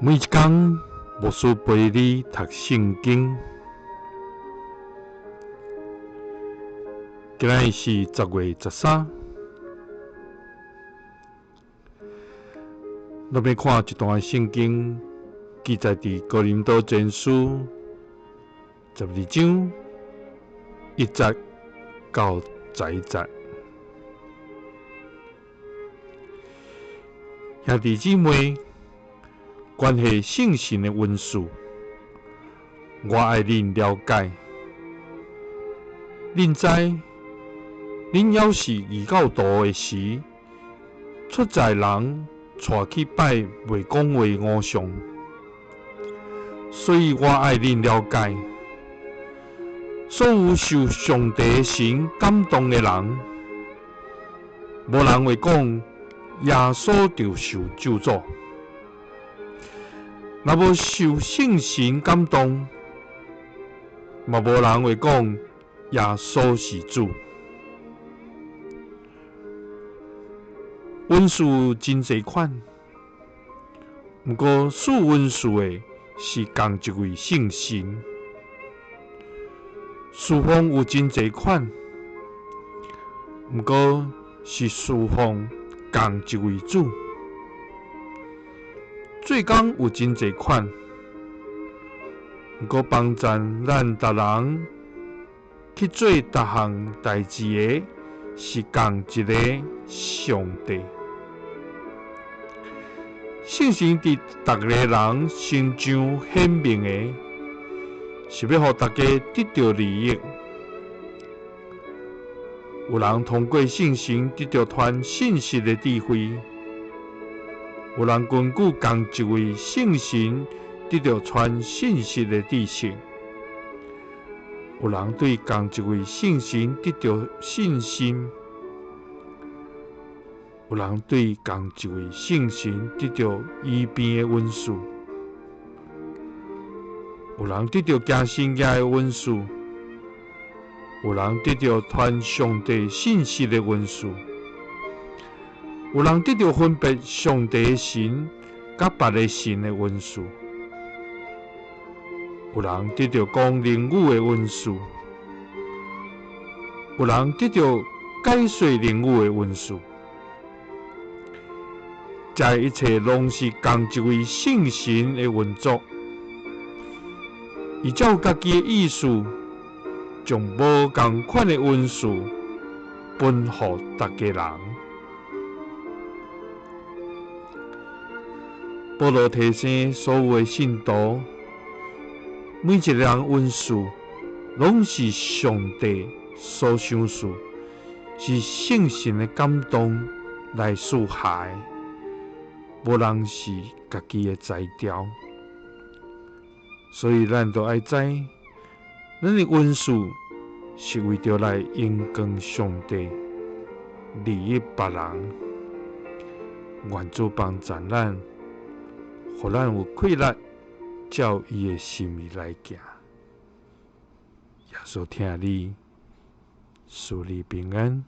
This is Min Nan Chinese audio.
每一工，牧師陪你讀聖經。今仔日是10月13，咱欲看一段聖經，記載佇哥林多前書12章1節到11節。兄弟姊妹，關係聖神的恩賜，我愛恁了解。恁知，恁猶是異教徒的時，出在人帶去拜袂講話的偶像，所以我愛恁了解，所有受上帝神感動的人，無人會講耶穌就受咒詛。若無受聖神感動，嘛無人會講耶穌是主。恩賜有真濟款，毋過賜恩賜的是仝一位聖神。事奉有真濟款，毋過是事奉仝一位主。做工有真濟款，毋過幫贊咱逐人去做逐項代誌的，是仝一个上帝。聖神佇逐个人身上顯明的，是欲予大家得著利益。有人通過聖神得著傳信息的智慧。有人根據仝一位聖神得著傳信息的知識，有人對仝一位聖神得著信心，有人對仝一位聖神得著醫病的恩賜，有人得著行神蹟的恩賜，有人得著傳上帝信息的恩賜。有人得著分別上帝的神佮別个神的恩賜，有人得著講靈語的恩賜，有人得著解說靈語的恩賜。這一切攏是仝一位聖神的運作，伊照家己的意思，將無仝款的恩賜分予逐家人。保羅提醒所有的信徒，每一个人恩賜攏是上帝所賞賜，是聖神的感動來賜下的，無人是家己的才調。所以咱都愛知，咱的恩賜是為著來榮光上帝，利益別人。願主幫助咱，予咱有氣力，照伊的心意來行。耶穌疼你，賜你平安。